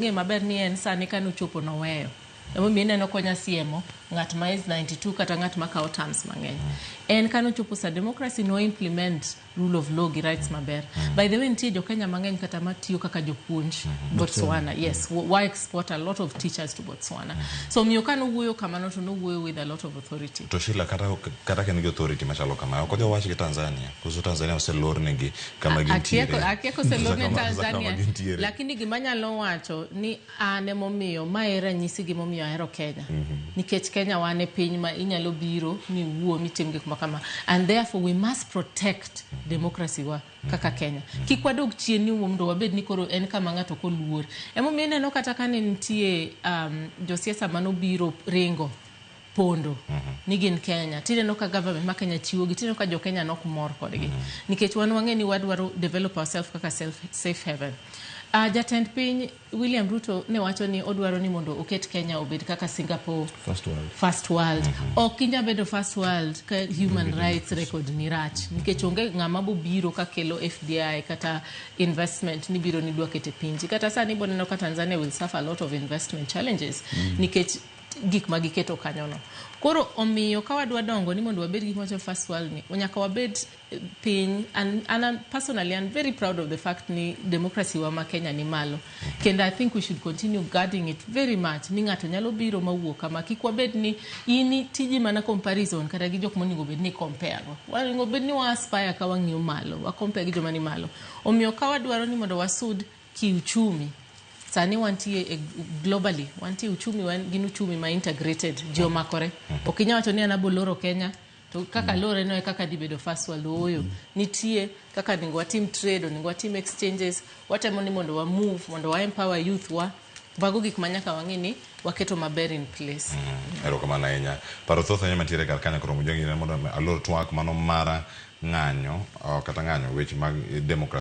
Ng'e maber ni en sani kane ochopo noweyo. Emomiyo ineno konya siemo ng'at ma is 92 kata ng'at ma kawo terms mang'eny. En kane ochopo sa democracy no implement rule of law gi rights maber. By the way, nitie jo Kenya mang'eny kata matiyo kaka jopuonj Botswana. Yes, wa export a lot of teachers to Botswana. So omiyo kane owuoyo kamano to nowuoyo with a lot of authority. To Sheila, kata ka en gi authority machalo kama, ok odhi owach gi Tanzania. Koso Tanzania oselornegi kama gintiere? Akia koselorne Tanzania, lakini gima anyalo wacho ni an emomiyo mae ranyisi gimomiyo ahero Kenya. Nikech Kenya wan e piny ma inyalo biro miwuo mitim gik moko kama. And therefore we must protect democracy wa kaka Kenya. Kik wadog chien ni mondo wabed ni koro en kama ng'ato ok oluor. Emomiyo ineno kata kane nitie josiasa manobiro ringo pondo ni gin Kenya. Tineno ka government ma Kenya chiwo gi, tineno ka jo Kenya nok mor kodgi. Nikech wan wang'e ni wadwaro develop ourselves kaka self, safe haven. Jatend piny William Ruto ne wacho ni odwaro ni mondo oket Kenya obed kaka Singapore. First world. First world. Ok inyal bedo first world ka human rights record ni rach. Nikech onge ng'ama bobiro kakelo FDI kata investment ni biro ni dwa kete pinji. Kata sani boneno ka Tanzania will suffer a lot of investment challenges. Nikech gik ma giketo kanyono. Koro omiyo ka wadwa dongo ni mondo wabed gi wacho first world ni, nyaka wabed piny and I'm, personally I'm very proud of the fact ni democracy wa ma Kenya ni malo. Kendo I think we should continue guarding it very much. Ni ng'ato nyalo biro mawuok kama kik wabed ni in tiji mana comparison kata gi jok monego bed ni compare go. Onego bed ni wa aspire ka wang'iyo malo, wa compare gi joma ni malo. Omiyo ka wadwaro ni mondo wasud kiuchumi sani wantie e globally wantie uchumi wan gin uchumi ma integrated ji omakore ok inyal wacho ni an aboloro Kenya to kaka lore no e kaka dhi bedo first world ooyo nitie kaka onego watim trade onego watim exchanges watemo ni mondo wa move mondo wa empower youth wa mago gik ma nyaka wang'i ni waketo maber in place. Erokamano ahinya. Paro thoth ahinya mantiere kar kanyo koro mojong mondo alor twak mano mara ng'anyo kata ng'anyo weche mag demokrasi.